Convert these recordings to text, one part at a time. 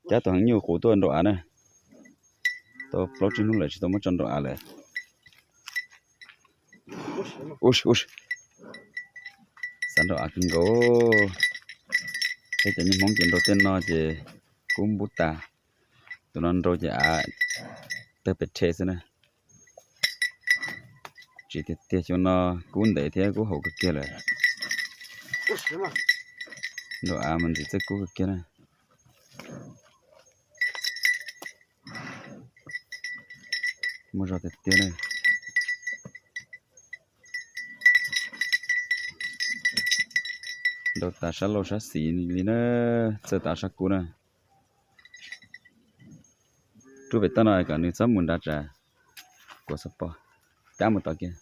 Cab tus heev nyuj qus tuaj nraum av na. Tau plaub tsib hnub lawm tsis tau muab tso nraum av lawm. Ub, ub, xav nraum av kawg nkaus. Thiab cov nyuj Hmoob ces nrau tej no ces kub npub tas. Tus no nrau ces av tawg pes rhe xwb na. Tsis tiag tiag, xyoo no kub ntev thiab kub haum kawg kiag lawm. Nraum av mas ntxim txawj kub kawg kiag na. Muaj zog tiag tiag na. Nrau tas sab laug sab xis li na, txawj tas sab kub na. Rub pem toj no kom nws txhob mus nrad tsam kuv xav pom. Cab mus tom kiag.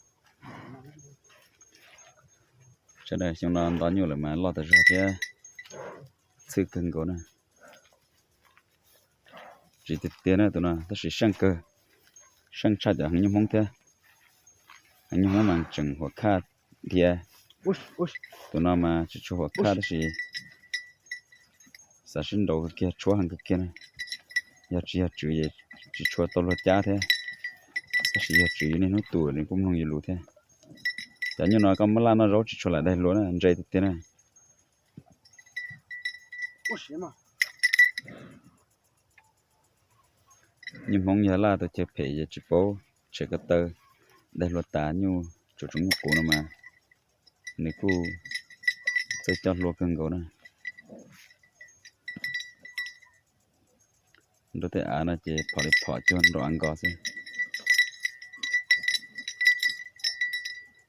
Sawv daws, xyoo no nto nyuj lawm mas loj tas zog thiab txhwj kawg nkaus na. Tsis tiag tiag na tus no tab sis seej kawg, seej tshaj cov heev nyuj Hmoob thiab. Heev nyuj Hmoob mas tseem huam khaj dhia. Tus no mas tsis tshua huam khaj tab sis xav sib nraus kawg kiag, tshuab heev kawg kiag na. Yog tsis yog tswv es tsis tshua tau luag cab thiab, tab sis yog tswv niaj hnub tu nws kuj mloog yus lus thiab. Cov nyuj no koj muab laj noj zaub tsis tshua lam daig hlua na, ntse tiag tiag na. Nyuj Hmoob yog laj tau chaw phem ces tsis paub tshem ko taw, daig hlua tas nyuj, tsuas tsoom nyuj qus no mas nws kuj txawj coj hlua kawg nkaus na. Nrau tej av no ces phom li phom cuag nrau av nkos xwb.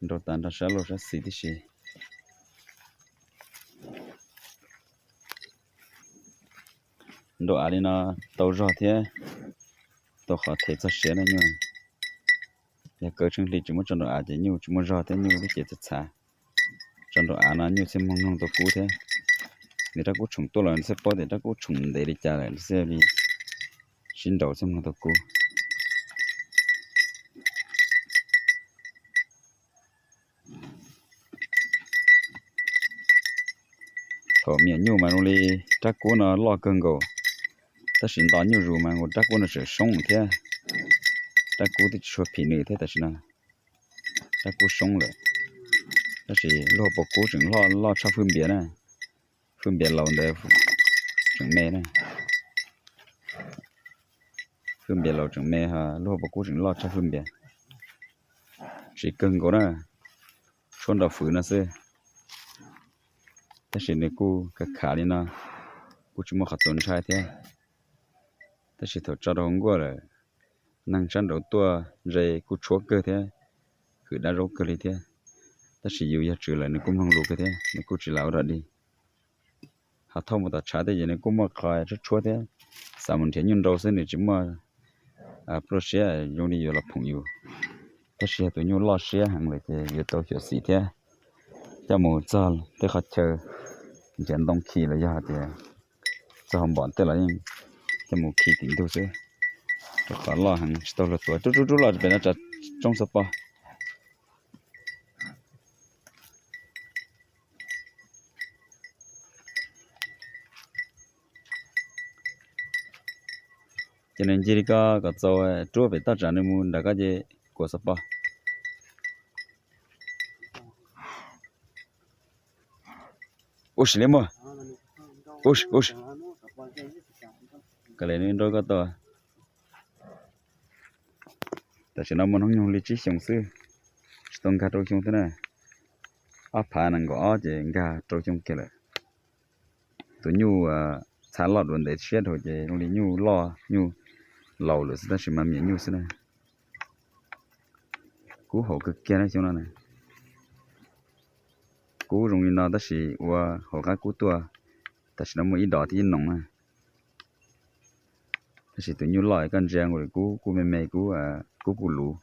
Nrau tas nrog sab laug sab xis tib si. Nrau av li no tau zog thiab tau qhov them txog siav na nyuj. Yog kaw tsheej hli tsis muab tso nrau av ces nyuj tsis muaj zog thiab nyuj lub cev txhav txhav. Tso nrau av no nyuj thiaj mloog mloog tau kub thiab. Nws rab kub tshoom tuaj los nws thiaj paub tias rab kub tshoom ntev li cas lawm nws thiaj li sib nraus thiaj mloog tau kub. Thaum miam nyuj mas zoo li rab kub no loj kawg nkaus, tab sis nto nyuj zus mas nkaus rab kub no tseem soob thiab. Rab kub twb tsis tshua phim nws thiab tam sim no, rab kub soob lawm. Tab sis lub hauv paus kub tseem loj loj tshaj fwj npias na. Fwj npias laus ntawd tseem me na. Fwj npias laus tseem me, lub hauv paus kub tseem loj tshaj fwj npias. Siv kawg nkaus na, tshuab nrau fwv no xwb. Tab sis nws kuj kav khav li no, kuj tsis muaj qhov txaus ntshai thiab. Tab sis thaum tso rau hauv nkuaj lawm, neeg sab nraud tuaj ze kuj tshuab kawg thiab, hwm dab zaub kawg li thiab. Tab sis yus yog tswv lawm nws kuj mloog lus kawg thiab, nws kuj tsis lam ua dog dig. Ho thauj mus tom tshav tej ces nws kuj muaj qhov tshuab tshuab thiab, xav mus nrhiav nyuj nrau xwb nws tsis muaj pluaj siab zoo li yuav los phoom yus. Tab sis yog tus nyuj loj siab heev lawm ces yuav tau xyuam xim thiab. Coj mus txog tej qhov chaw nrhiav ntoo khi los yog tias txog hauv npom tej los yeej coj mus khi tim ntug xwb, rau qhov loj heev tsis tau luag tuav. Rub rub rub los pem no tsam tsoob xov pos. Ces nws ncig li ko kom txaus, rub pem toj tsam nws mus nram ko ces kuam xov pos. Ua si li muaj. Ua si, ua si. Kav liam nws nrau koj tau. Tam sim no muaj hnub nyoog li tsib xyoos xwb, tsis tau nkag rau xyoo thiab na. Ob phav nees nkaum ob ces nkag rau xyoo kiag lawm. Tus nyuj txha loj dua ntev siab dhau ces zoo li nyuj loj nyuj laus lawm xwb tab sis mas miam nyuj xwb na. Kub haum kawg kiag na xyoo no na. Kub zoo li no tab sis ua hauv qab kub tuaj, tam sim no muaj ib dos thiab ib noog na. Tab sis tus nyuj loj koj ntsia nkaus li kub kuj me me, kub kuj luv,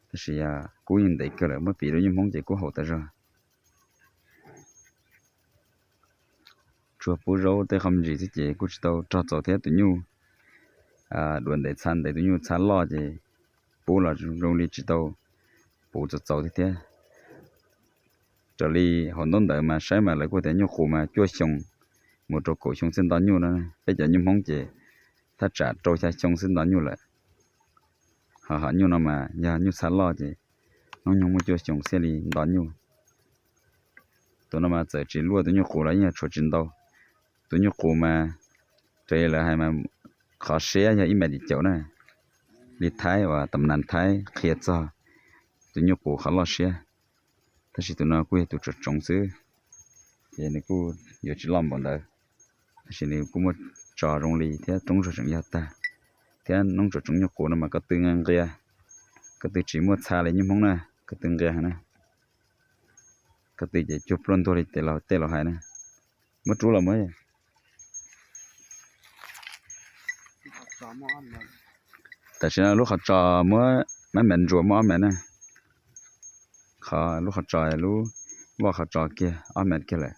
tab sis kub yeej ntev kawg lawm, muab piv rau nyuj Hmoob ces kub haum tas zog. Tsuas pub zaub tej qho me ntsis xwb ces kuj tsis tau rog txaus thiab, tus nyuj dua ntev txha ntev, tus nyuj txha loj ces pub los zoo li tsis tau puv txaus txaus thiab thiab. Raws li hauv ntaub ntawv mas saib mas lawv kuj tias nyuj qus mas cuaj xyoo mus rau kaum xyoo xwb nto nyuj no. Peb cov nyuj Hmoob ces thaj tsam rau xya xyoo xwb nto nyuj lawm. Ho hom nyuj no mas yog nyuj txha loj ces hnub nyoog muaj cuaj xyoo thiaj li nto nyuj. Tus no mas txawm tsis luaj tus nyuj qus los yeej yog tshuav tsis ntau. Tus nyuj qus mas raws li lawv hais mas qhov siab yog ib mev tim caum na. Li Thaib uas tam nas Thaib qhia txog tus nyuj qus qhov loj siab. Tab sis tus no kuj yog tus tsoom tsoov xwb, ces nws kuj yuav tsis loj npaum ntawd. Tab sis nws kuj muaj tso zoo li thiab roob zog tseem yog tag. Thiab noob tsoom tsoov nyuj qus no mas ko tw nqia nqia, ko tw tsis muaj txha li nyuj Hmoob na, ko tw nqia heev na. Ko tw ces cuag pluaj ntuag li tej laus hais na. Muab rub los muab. Tam sim no lub qhov tsos muab mab mev ntsuas muaj ob mev na. Qhov lub qhov tsos, lub voj qhov tsos kiag ob mev kiag lawm.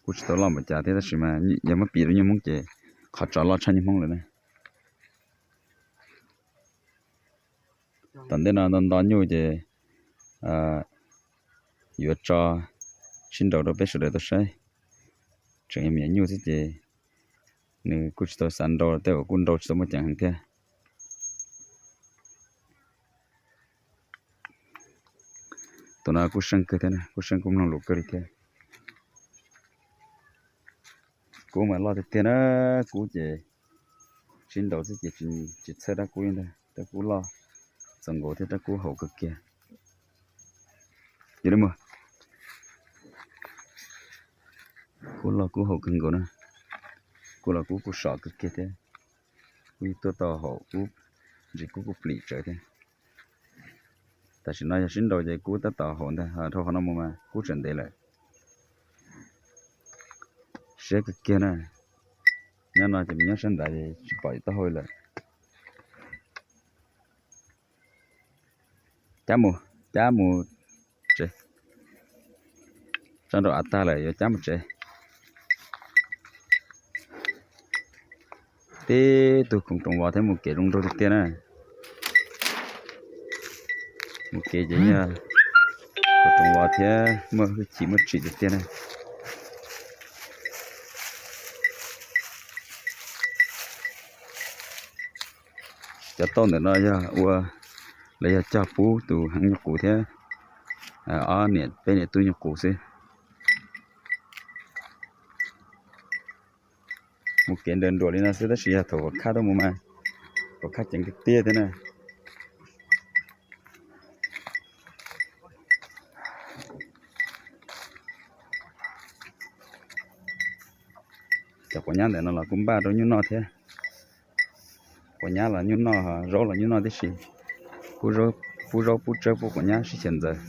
Kuj tsis tau loj npaum cas thiab tab sis mas yog muab piv rau nyuj Hmoob ces qhov tsos loj tshaj nyuj Hmoob lawm na. Tom ntej no nto nto nyuj ces yuav tso sib nraus rau peb sawv daws tau saib. Tseem yog me nyuam nyuj xwb ces nws kuj tsis tau xav nrau, tej zaum kuj nrau tsis tau muaj ceem heev thiab. Tus no kuj seej kawg thiab, kuj seej kuj mloog lus kawg li thiab. Kub mas loj tiag tiag na, kub ces sib nraus xwb ces tsis txhawj rab kub li ntag, rab kub loj txaus nkaus thiab rab kub haum kawg kiag. Yog li mas kub loj kub haum kawg nkaus na, kub los kub kuj sov kawg kiag thiab. Kub tuaj tau haum kub, ntsis kub kuj plim tsawv thiab. Tam sim no yog sib nraus ces kub tab tom haum ntag, dhau qhov no mus mas kub tseem ntev lawm. Siab kawg kiag na. Nyob no ces nyob sab nrad tsis pom taub hau lawm. Cab mus, cab mus tsev. Tso nraum av tag lawm yuav cab mus tsev. Tib tug khoom roos vos thiab mus kev zoo nraug tiag tiag na. Mus kev ces yog khoom roos vos thiab muaj hwj chim muaj tsim tiag tiag na. Cov tauj ntawm no yog ua, lawv yog cog pub tus heev nyuj qus thiab ob niam peb niam tub nyuj qus xwb. Mus kev nrawm nruam li no xwb tab sis yog thaum kom khab tuaj mus mas kom khab ceev tiag tiag thiab na. Cov quav nyab ntawm no los kuj npaj rau nyuj noj thiab. Quav nyab los nyuj noj, zaub los nyuj noj tib si. Pub zaub pub tsawb pub quav nyab sib xyaw ntxaws.